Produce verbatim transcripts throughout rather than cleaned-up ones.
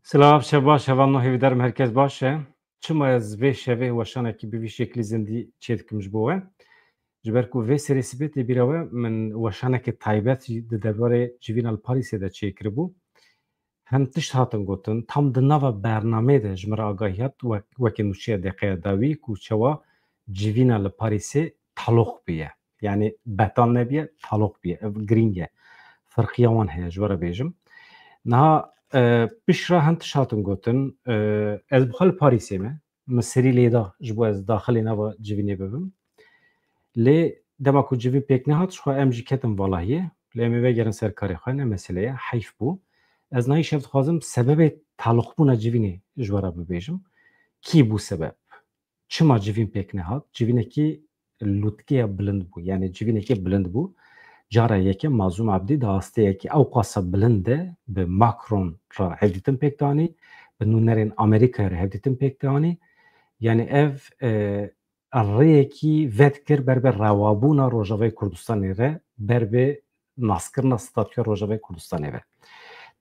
Silav, şev baş, hevalno hêvîdarim herkes baş e. Çima ez vê şevê weşanekî bi vî şeklî zindî çêdikim ji bo we? Ji ber ku vê serê sibê tê bîra we, min weşanekê taybet jî di derbarê civîna li Parîsê de çêkiribû. Hin tişt hatin gotin, tam di nava bernameyê de ji min re agahî hat, wek, wekî nûçeya deqeya dawî ku çawa civîna li Parîsê taloq bûye. Yani betal nebiye, taloq bûye. Ev girîng e. Firqiya wan heye, ji we re bêjim. Niha, e, piştre hin tişt hatin gotin, e, ez bi xwe li Parîsê me. Min serî lê da, ji bo ez daxilê nava civînê bibim. Lê dema ku civîn pêk nehat, ji xwe em jî ketin valahiyê. Lê em ê vegerin ser karê xwe, ne mesele ye, heyf bû. Ez niha îşev dixwazim sebebê taloqbûna civînê ji we re bibêjim. Kî bû sebeb? Çima civîn pêk nehat? Civînekî lûtkeya bilind bû, yani civînekî bilind bû. Cara yeke Mazlûm Ebdî di asteyekî ew qasa bilind de bi Macron re hevdîtin pêk danî, bi nûnerên Amerîkayê re hevdîtin pêk danî. Yani ev, e, rêyekî vedikir ber bi rewabûna Rojavayê Kurdistanê re, ber bi naskirina statûya Rojavayê Kurdistanê ve.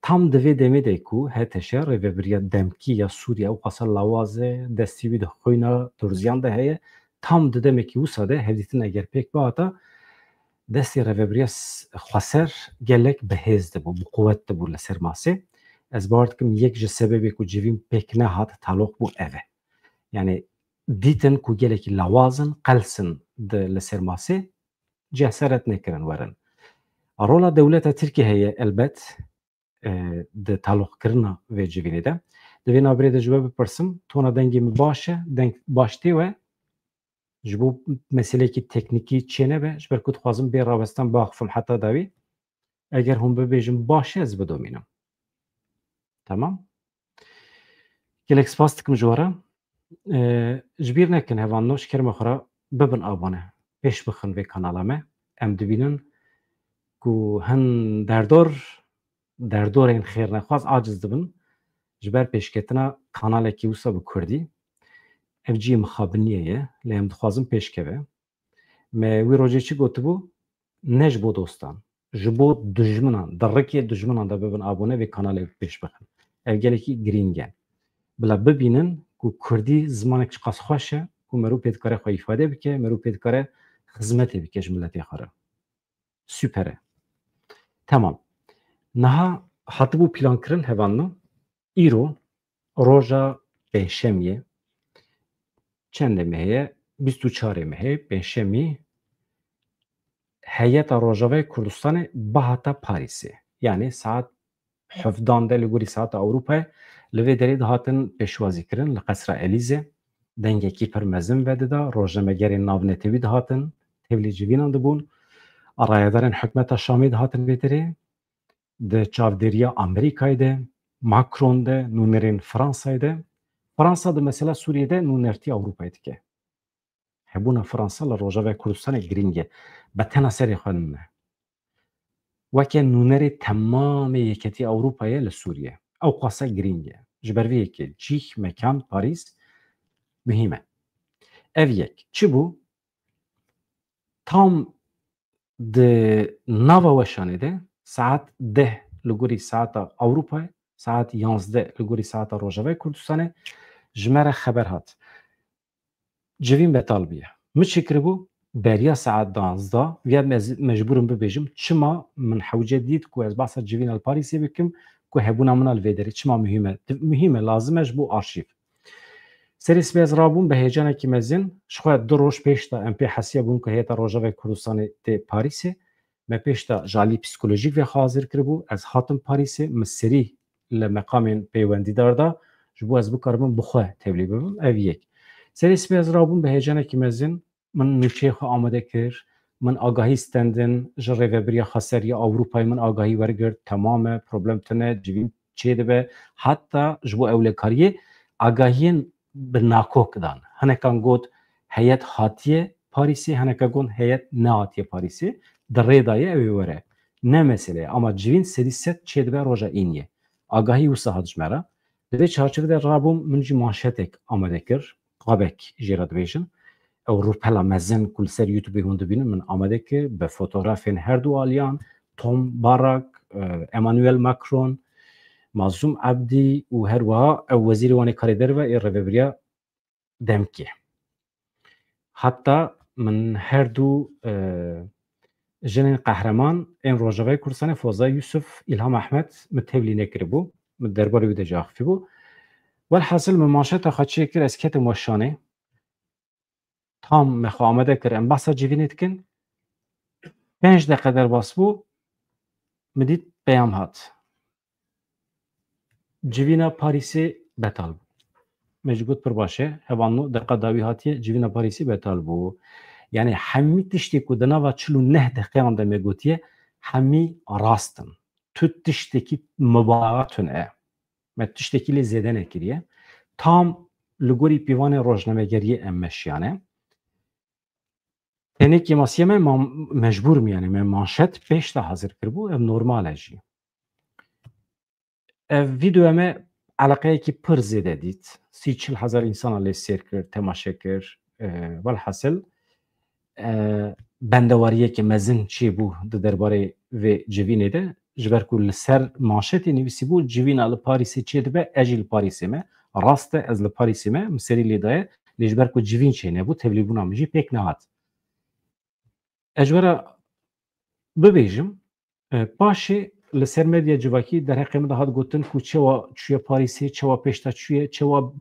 Tam di vê demê de ku H T Ş, Rêvebiriya Demkî ya Sûriye, ew qasa lawaz e, destê wî di xwîna Durziyan de heye, tam di demekî wisa de hevdîtin eger pêk bihata, destê Rêvebiriya s-, Xweser gelek bi hêz dibû, bi quwet dibû li ser masê. Ez bawer dikim yek ji sebebê ku civîn pêk nehat taloq bû ev e. Yani dîtin ku gelekî lawaz in, qels in di, li ser masê, ceseret nekirin werin. Rola dewleta Tirkî heye elbet, e, di taloqkirina vê civînê de. Di vê navberê de ji we bipirsim, tona dengê min baş e, deng baş tê we? Ji bo meseleyekî teknîkî çênebe, ji ber ku dixwazim bê rawestan biaxifim heta dawî. Eger hûn bibêjin baş e, ez bidomînim. Tamam. Gelek spas dikim ji we re. Ee, ji bîr nekin hevalno, ji kerema xwe re bibin abone. Pêş bixin vê kanala me. Em dibînin ku hin derdor, derdorên xêrnexwaz aciz dibin ji ber pêşketina kanalekî wisa bi kurdî. Ev cihê mixabiniyê ye, lê em dixwazin pêşkeve. Me wî rojê çi gotibû? Ne ji bo dostan, ji bo dijminan, di rikê dijminan de bibin abone, vê kanalê pêş bixin. Ev gelekî girîng e. Bila bibînin ku kurdî zimanek çiqas xweş e, ku merû pê dikare xwe îfade bike, merû pê dikare xizmetê bike ji miletê xwe re. Super e. Tamam. Niha hatibû plankirin hevalno. Îro roja pênşemiyê, çendê mehê ye? Bîst û çarê mehê, pênşemî, heyeta Rojavayê Kurdistanê bihata Parîsê. Yani saet hevdan de li gorî saeta Ewropayê li vê derê dihatin pêşwazîkirin li Qesra Elîze. Dengekî pir mezin vedida, rojnamegerên navnetewî dihatin, tevlî civînan dibûn. Rayedarên hikûmeta Şamê dihatin vê derê. Di çavdêriya Amerîkayê de, Macron de, nûnerên Fransayê de. Fransa di mesela Sûriyê de nûnertiya Ewropayê dike. Hebûna Fransa li Rojavayê Kurdistanê girîng e. Bi tena serê xwe nîne. Weke nûnerê temamê Yeketiya Ewropayê li Sûriyê. Ew qasa girîng e. Ji ber vê yekê cîh, mekan, Parîs muhîm e. Ev yek. Çi bû? Tam di nava weşanê de saet deh li gorî saeta Ewropayê, saet yanzdeh li gorî saeta Rojavayê Kurdistanê ji me re xeber hat. Civîn betal bûye. Min çi kiribû? Beriya saet duwazdeh viya mez-, mecbûr im bibêjim. Çima? Min hewce dît ku ez behsa civîna li Parîsê bikim, ku hebûna min a li vê derê. Çima muhîm e? Di-, muhîm e, lazim e ji bo arşîv. Serê sibê ez rabûm bi heyecanekî mezin. Ji xwe du roj pêş de em pê hesiya bûn ku heyeta Rojavayê Kurdistanê tê Parîsê. Me pêş de ji alî psîkolojîk vê xwe hazir kiribû. Ez hatim Parîsê, min serî li meqamên peywendîdar da, ji bo ez bikaribim bi xwe tevlî bibim. Ev yek. Serê sibê ez rabûm bi heyecanekî mezin. Min nûçeyê xwe amade kir. Min agahî stendin ji Rêvebiriya Xweser ya Ewropayê, min agahî wergirt. Temam e, problem tune, civîn çêdibe. Heta ji bo ewlekariyê agahiyên bi nakok dan. Hinekan got heyet hatiye Parîsê, hineka got heyet nehatiye Parîsê. Di rê de ye, ew ê were. Ne mesele ye. Ama civîn sedî sed çêdibe roja îniyê. Agahî wisa hat ji me re. Di vê çarçovê de rabûm, min jî manşetek amade kir. Qabek jê re dibêjin. Ew rûpela mezin ku li ser YouTubeê hûn dibînin, min amade kir. Bi fotografên her du aliyan, Tom Barak, e, Emmanuel Macron, Mazlûm Ebdî û her wiha ew wezîrê wan ê karê derve ê rêvebiriya Demkê. Heta min her du, e, jinên qehreman ên Rojavayê Kurdistanê Foza Yusuf, Îlham Ehmed min tevlî nekiribû. Min derbarê wî de jî axifî bû. Welhasil min manşeta xwe çêkir, ez ketim weşanê. Tam me xwe amade kir, em behsa civînê dikin. Pênc deqe derbas bû, min dît peyam hat. Civîna Parîsê betal bû. Me jî got pir baş e, hevalno deqa dawî hatiye, civîna Parîsê betal bû. Yani hemî tiştê ku di nava çil û neh deqeyan de me gotiye, hemî rast in. Tu tiştekî mubalaxa tune ye. Me tiştekî lê zêde nekiriye. Tam li gorî pîvanê rojnamegeriyê em meşiyane. Tenê kêmasiyê me ma-, mecbûr me, yani me manşet pêş de hazir kiribû, ev normal e jî. Ev vîdeoya me eleqeyekî pir zêde dît. Sî çil hezar însana lê sêr kir, temaşe kir. E, welhasil, e, bendewariyeke mezin çêbû di derbarê vê civînê de. Ji ber ku li ser manşetê nivîsîbû, "Civîna li Parîsê çêdibe, ez jî li Parîsê me." Rast e, ez li Parîsê me, min serî lê daye, lê ji ber ku civîn çênebû, tevlîbûna min jî pêk nehat. Ez ji we re bibêjim, e, paşê li ser medya civakî derheqê min de hat gotin ku çawa çûye Parîsê, çawa pêşta çûye, çawa,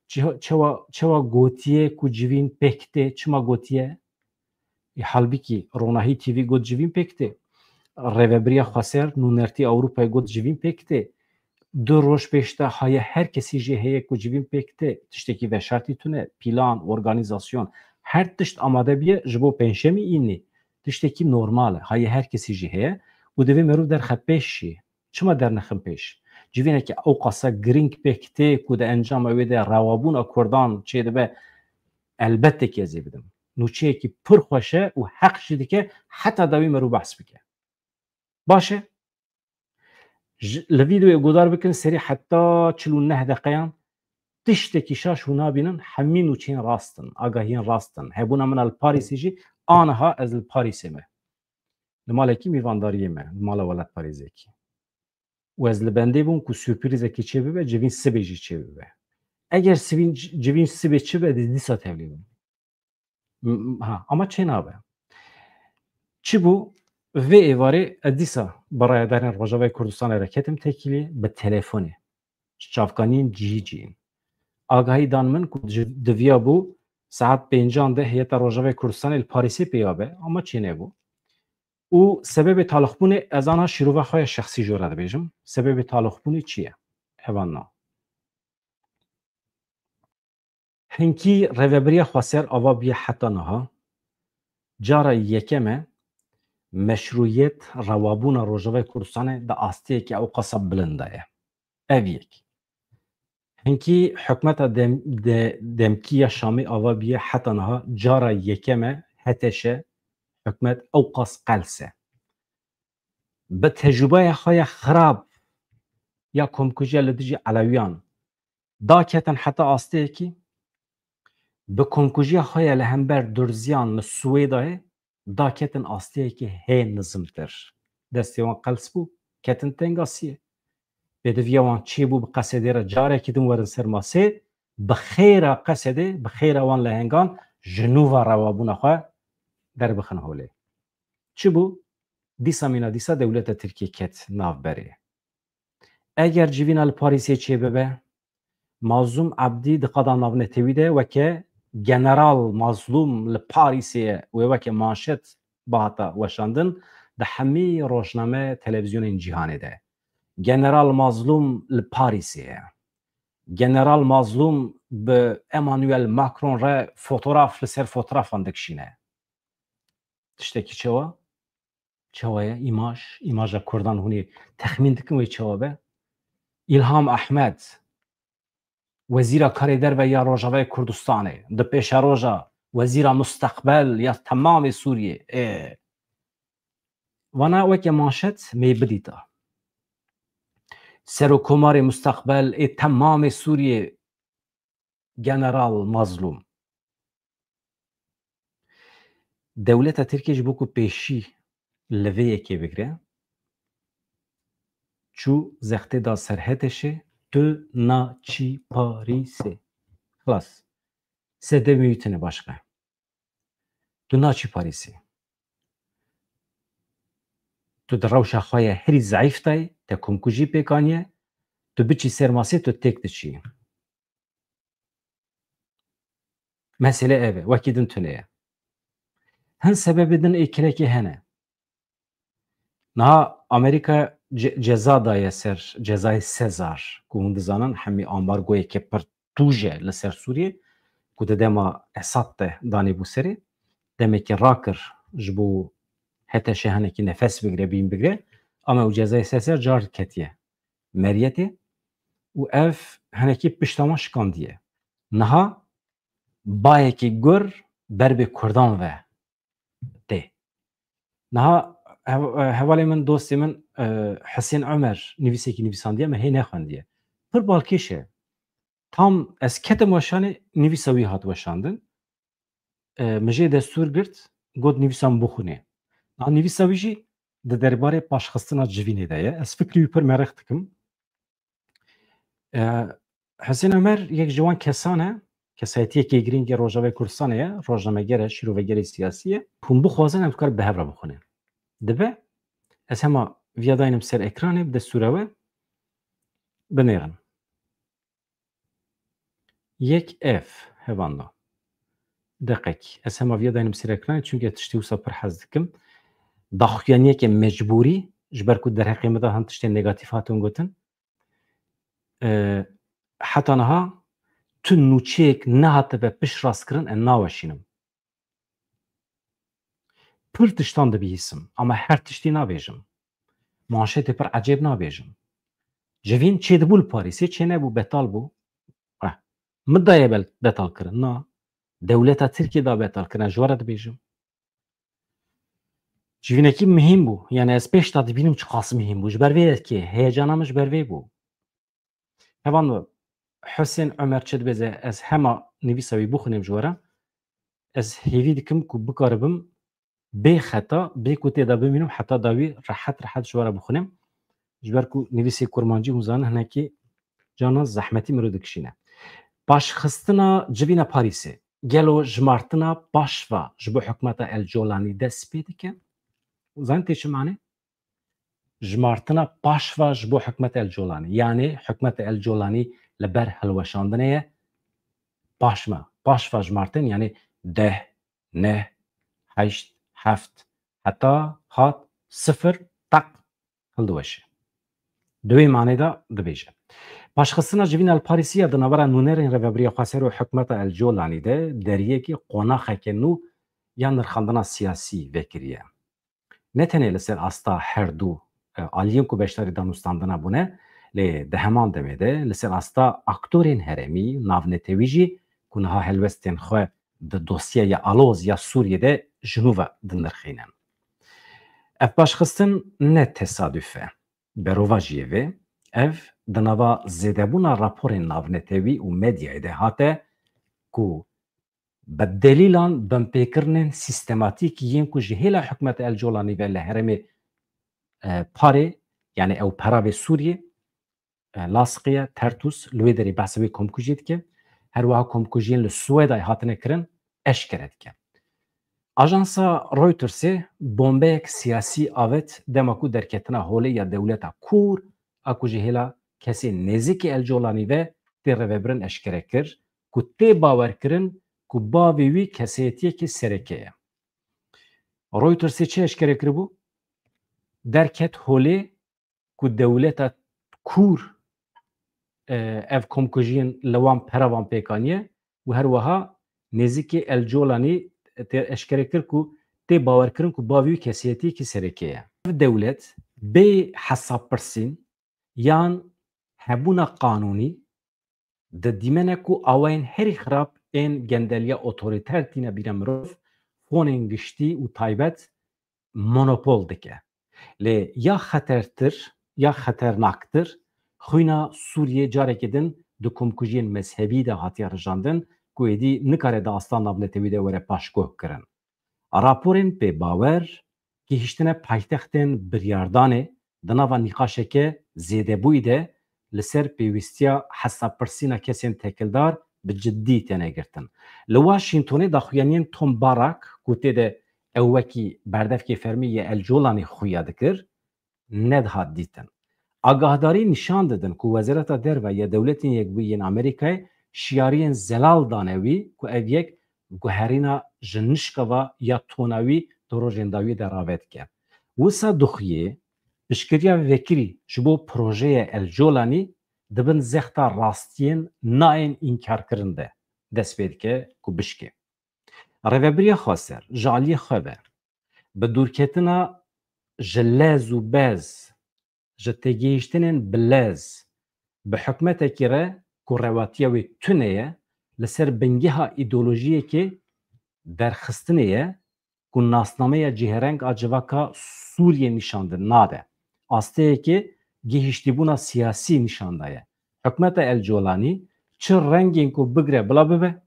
çi-, çawa, çawa gotiye ku civîn pêk tê, çima gotiye? Ê, halbikî Ronahî T V got civîn pêk tê. Rêvebiriya Xweser, nûnertî Ewropayê got civîn pêk tê. Du roj pêş de haye her kesî jê heye ku civîn pêk tê. Tiştekî veşartî tune, pîlan, organîzasyon, her tişt amade biye ji bo pêncşemî înî. Tiştekî normal e. Haye her kesî jê heye û divê merûv derxe pêş jî. Çima dernexin pêş? Civîneke ew qasa girîng pêk tê ku di encama wê de rewabûna Kurdan çêdibe, elbette ki ez ê bidim. Nûçeyekî pir xweş e û heq jî dike heta dawî merû behs bike. Baş e? Ji, li vîdeoyê guhdar bikin, serî heta çil û neh deqeyan tiştekî şaş hûn nabînin, hemî nûçeyên rast in, agahiyên rast in. Hebûna min a li Parîsê jî, aniha ez li Parîsê me. Li malekî mîvandariyê me, li mala welatparêzekî. Û ez li bendê bûm ku surprîzekî çê bibe, civîn sibê jî çê bibe. Eger sivîn, civîn sibê çi be, dî-, dîsa tevlî bûm. M-, ha, ama çê nabe. Çi bû? Vê êvarê ez dîsa bi rayedarên Rojavayê Kurdistanê re ketim têkilî bi telefonê. Ji çavkaniyên cihî cihîn. Agahî dan min ku ji, diviya bû saet pêncan de heyeta Rojavayê Kurdistanê li Parîsê pêya be, ama çê nebû. Û sebebê talixbûnê ez ana şîrova xwe ya şexsî ji we re dibêjim. Sebebê talixbûnê çi ye? Hevalno. Hinkî rêvebiriya xweser ava bûye heta niha. Cara yekem e meşrûyet, rewabûna Rojavayê Kurdistanê di astiyeke ew qasa bilind de ye. Ev yek. Hinkî hikûmeta dem-, de-, demkî ya Şamê ava bûye heta niha cara yekem e, H T Ş, hikûmet ew qas qels e. Bi tecrûbeya xwe ya xirab ya komkujiya li dijî Elewiyan daketin heta asteyekî, bi komkujiya xwe ya li hember Durziyan li Swêdayê daketin asteyekî hê nizimtir. Destê wan qels bû, ketin tengasiyê. Pêdiviya wan çêbû bi Qesedê re carekî din werin ser masê, bi xêra Qesedê, bi xêra wan lehengan ji nû ve rewabûna xwe derbixin holê. Çi bû? Dîsa mîna dîsa dewleta Tirkiyê ket navberê. Eger civîna li Parîsê çêbibe, Mazlûm Ebdî di qada navnetewî de weke General Mazlûm li Parîsê ye, wê weke manşet bihata weşandin di hemî rojname, televîzyonên cîhanê de. General Mazlûm li Parîsê ye. General Mazlûm bi Emmanuel Macron re fotograf li ser fotografan dikişîne. Tiştekî çawa? Çawa ye? Îmaj, îmaja Kurdan hûn ê texmîn dikin wê çawa be? Îlham Ehmed, Wezîra Karê Derve ya Rojavayê Kurdistanê, di pêşeroja Wezîra Musteqbel ya temamê Sûriyê, ê, vana weke manşet me bidîta. Serokkomarê Musteqbel ê temamê Sûriyê, General Mazlûm. Dewleta Tirkiyê ji bo ku pêşî li vê yekê bigire, çû zextê da ser HTŞê, tu naçî Parîsê. Xilas. Sedemî wî tune başqe. Tu naçî Parîsê. Tu di rewşa xwe ye herî zeîf de yî, te komkujî pêk aniye, tu biçî ser masê tu têk diçî. Mesele ev e, wekî din tune ye. Hin sebebê din ê kirekê hene. Niha Amerîka ce-, ceza daye ser cezayê Sezar, ku hûn dizanin hemî ambargoyeke pir tûj e li ser Sûriyê, ku di dema Esad de danîbû serê, demekî rakir ji bo HTŞ hinekî nefes bigire, bîn bigire, ama ew cezayê Sezar car ketiye meriyetê û ev hinekî pişta wan şikandiye. Niha bayekî gur ber bi Kurdan ve tê. Niha hev-, e, hevalê min, dostê min, e, Husên Omer nivîsekî nivîsandiye, me hê nexwendiye. Pir balkêş e. Tam ez ketim weşanê, nivîsa wî hat weşandin. E, min jê destûr girt, got nivîsa min bixwîne. Niha nivîsa wî jî di derbarê paşxistina civînê de ye. Ez fikrî wî pir merix dikim. E, Husên Omer yek ji wan kesan e, kesayetiyekê girîng ê Rojavayê Kurdistanê ye, rojnameger e, şîrovegerê siyasî ye. Hûn bixwazin em dikarin bi hev re bixwînin. Dibe ez hema viya daynim ser ekranê, bi destûra we binêrin. Yek ev hevanda. Deqek. Ez hema viya daynim ser ekranê, çunke tiştê wisa pir hez dikim. Daxuyaniyeke mecbûrî, ji ber ku derheqê min de hin tiştên negatîf hatin gotin. E, heta niha tu nûçeyek nehatibe piştrastkirin, ez naweşînim. Pir tiştan dibihîsim, ama her tiştî nabêjim. Manşetê pir ecêb nabêjim. Civîn çêdibû li Parîsê, çênebû, betal bû. Eh, min daye bel-, betal kirin. Na, dewleta Tirkiyê da betal kirin, ez ji we re dibêjim. Civînekî mihîm bû. Yani ez pêş de dibînim çiqas mihîm bû. Ji ber vê yekê heyecana min ji ber vê bû. Hevalno, Husên Omer çi dibêje, ez hema nivîsa wî bixwînim ji we re. Ez hêvî dikim ku bikaribim bê xeta, bê ku tê de bimînim, heta dawî rehet rehet ji we re bixwînim. Ji ber ku nivîsê kurmancî hûn zanin hinekî canan zehmetî mirov dikişîne. Paşxistina civîna Parîsê. Gelo jimartina paşva ji bo hikûmeta El Colanî dest pê dike? Zanî tê çi mane? Jimartina paşva ji bo hikûmeta El Colanî. Yanê hikûmeta El Colanî li ber hilweşandinê ye. Paşma, paşva jimartin, yanê deh, neh, heşt, heft, heta hat sifir, tak, hildiweşe. Di wê manê de dibêje. Paşxistina civîna li Parîsê ya di navbera nûnerên Rêveberiya Xweser û hikûmeta El Colanî de deriyekî qonaxeke nû ya nirxandina siyasî vekiriye. Ne tenê li ser asta her du, e, aliyên ku beşdarî danûstandina bûne, lê di heman demê de li ser asta aktorên herêmî, navnetewî jî ku niha helwestên xwe di dosyeya aloz ya Sûriyê de ji nû ve dinirxînin. Ev paşxistin ne tesaduf e. Berovajiyê vê, ev di nava zêdebûna raporên navnetewî û medyayê de hate ku bi delîlan binpêkirinên sîstematîk yên ku ji hêla hikûmeta El Colanî ve li herêmê, e, Parê, yani ew peravê Sûriyê, e, lasiqiye, Tertûs, li wê derê behsa wê komkujiyê dike. Her wiha komkujiyên li Swêdayê hatine kirin, eşkere dike. Ajansa Reutersê bombeyek siyasî avêt dema ku derketina holê ya dewleta kûr a ku ji hêla kesên nêzîkî El Colanî ve tê rêvebirin eşkere kir ku tê bawerkirin ku bavê wî kesayetiyekî sereke ye. Reutersê çi eşkere kiribû? Derket holê ku dewleta kûr, e, ev komkujiyên li wan peravan pêk aniye û her wiha nêzîkî El Colanî tê eşkere kir ku tê bawerkirin ku bavê wî kesiyetiyekî sereke ye. Ev dewlet bê hesabpirsîn yan hebûna qanûnî di dîmene ku awayên herî xirab ên gendeliya otorîter tîne bîra mirov, fonên giştî û taybet monopol dike. Lê ya xetertir, ya xeternaktir, xwîna Sûriyê carekî din di komkujiyên mezhebî de hatiye rijandin ku êdî nikare di asta navnetewî de were paşguh kirin. Raporên pê bawer gihîştine paytextên biryardanê di nava nîqaşeke zêdebûyî de li ser pêwîstiya hesabpirsîna kesên tekildar bi cidî têne girtin. Li Washingtonê daxuyaniyên Tom Barrack ku tê de ew wekî berdevkê fermî yê Elcolanî xuya dikir, nedihat dîtin. Agahdarî nîşan didin ku Wezareta Derve ya Dewletên Yekbûyî yên Amerîkayê şiyariyên zelal dane wî ku ev yek guherîna ji nişkava ya tona wî di rojên dawî de rave dike. Wisa dixuyê piştgiriya vekirî ji bo projeya Elcolanî di bin zexta rastiyên nayên înkarkirin de dest pê dike ku bişkê. Rêvebiriya Xweser ji aliyê xwe ve bi dûrketina ji lez û bez, ji têgihiştinên bi lez, bi hikûmetekî re ku rewatiya wê tune ye, li ser bingeha îdeolojiyekê derxistinê ye ku nasnameya cihêreng a civaka Sûriyê nîşan di-, nade. Asteyekê gihiştîbûna siyasî nîşan daye. Hikûmeta El Colanî çi rengên ku bigre bila bibe,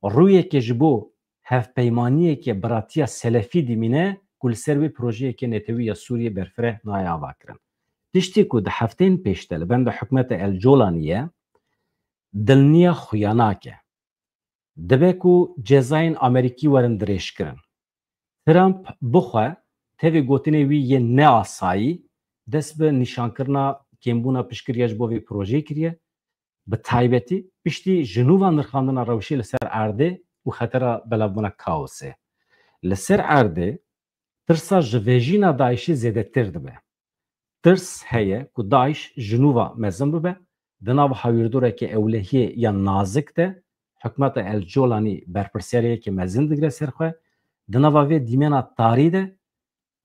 rûyeke ji bo hevpeymaniyeke biratiya selefî dimîne ku li ser wê projeyeke netewî ya Sûriyê berfireh nayê avakirin. Tiştê ku di hefteyên pêş de li benda hikûmeta El Colanî ye, dilniya xuya nake. Dibe ku cezayên Amerîkî werin dirêjkirin. Trump bixwe tevî gotinê wî yên neasayî dest bi nîşankirina kêmbûna piştgiriya ji bo vê projeyê kiriye. Bi taybetî piştî ji nû ve nirxandina rewşê li ser erdê û xetera belavbûna kaosê. Li ser erdê tirsa ji vejîna DAIŞê zêdetir dibe. Tirs heye ku DAIŞ ji nû ve mezin bibe, di nav hawîrdoreke ewlehiyê ya nazik de hikûmeta El Colanî berpirsyariyeke mezin digire ser xwe, di nava vê dîmena tarî de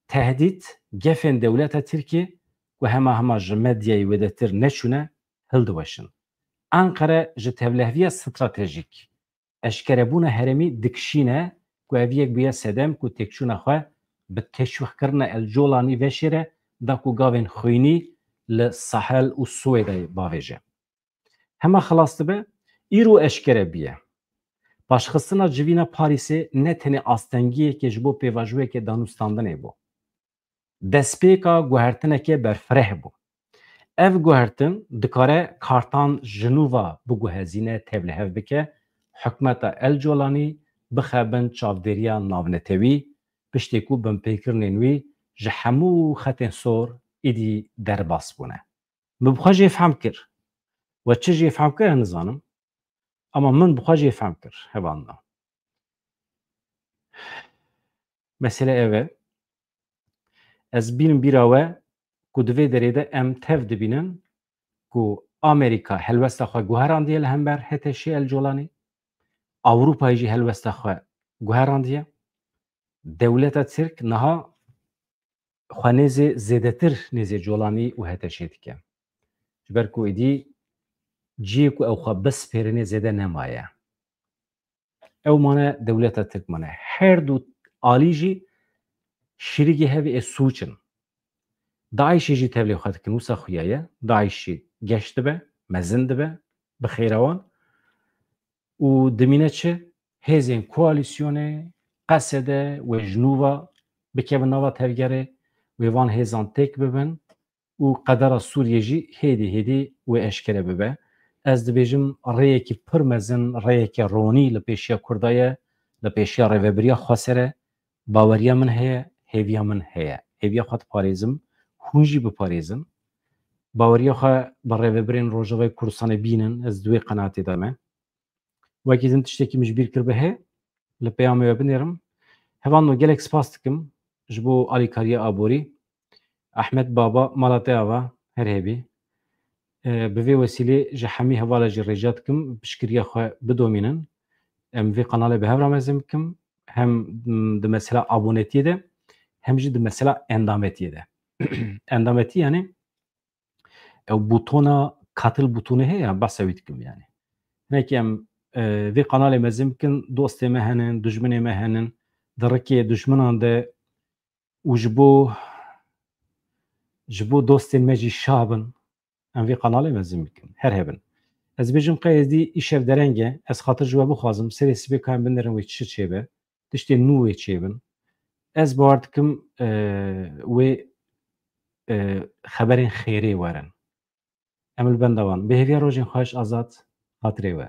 tehdît gefên dewleta Tirkiyê ku hema hema ji medyayê wêdetir neçûne, hildiweşin. Enqere ji tevlehviya stratejîk, eşkerebûna herêmî dikişîne ku ev yek bûye sedem ku têkçûna xwe bi teşwîqkirina El Colanî veşêre, da ku gavên xwînî li Sahel û Swêdayê bavêje. Hema xilas dibe, îro eşkere bûye. Paşxistina civîna Parîsê ne tenê astengiyeke ji bo pêvajoyeke danûstandinê bû. Destpêka guhertineke berfireh bû. Ev guhertin dikare kartan ji nû ve biguhezîne, tevlihev bike, hikûmeta El Colanî bixe bin çavdêriya navnetewî, piştê ku binpêkirinên wî ji hemû xetên sor êdî derbas bûne. Min bi xwe jê fehm kir. We çi jê fehm kir, ez nizanim. Ama min bi xwe jê fehm kir, hevalno. Mesele ev e. Ez bînim bîra we ku di vê derê de em tev dibînin ku Amerîka helwesta xwe guherandiye li hember H T Şê El Colanî, Ewropayê jî helwesta xwe guherandiye. Dewleta Tirk niha xwe nêzê zêdetir nêzê Colanî û H T Şê dike. Ji ber ku êdî cihê ku ew xwe bispêrinê zêde nemaye. Ew mane dewleta Tirk mane. Her du alî jî şirîgê hev ê sûc in. DAIŞê jî tevlê xwe dikin, wisa xuya ye. DAIŞ jî geş dibe, mezin dibe, bi xêra wan. Û dimîne çi? Hêzên koalîsyonê, Qesede, wê ji nû ve bikevin nava tevgerê, wê van hêzan têk bibin û qedera Sûriyê jî hêdî hêdî wê eşkere bibe. Ez dibêjim rêyekî pir mezin, rêyeke ronî li pêşiya Kurda ye, li pêşiya Rêvebiriya Xweser e. Baweriya min heye, hêviya min heye. Hêviya xwe diparêzim, hûn jî biparêzin. Baweriya xwe bi rêvebirên Rojavayê Kurdistanê bînin, ez di wê qenaatê de me. Wekî din tiştekî min ji bîr kiribe heye, li peyamê we binêrim. Hevalno, gelek spas dikim ji bo alîkariya aborî. Ahmet Baba, mala te ava, her hebî. E, bi vê wesîlê ji hemî hevala jî rêca dikim, piştgiriya xwe bidomînin. Em vê qanalê bi hev re mezin bikim. Hem, m, di mesela abonetiyê de, hem jî di mesela endametiyê de. Endametî, yani ew butona, katıl butonu heye ya, behsa wî dikim yani. Hinekî em, e, vê qanalê mezin bikin, dostê me henin, dijminê me henin, di rikê dijminan de û ji bo, ji bo dostên me jî şa bin, em vê qanalê mezin bikin. Her hebin. Ez bêjim qey êdî îşev dereng e, ez xatir ji we bixwazim, serê sibê ka em binêrin wê çi çêbe, tiştên nû wê çêbin. Ez bawer dikim, e, wê e, xeberên xêrê werin. Em li benda wan. Bi hêviya rojên xweş, Azad, xatirê we.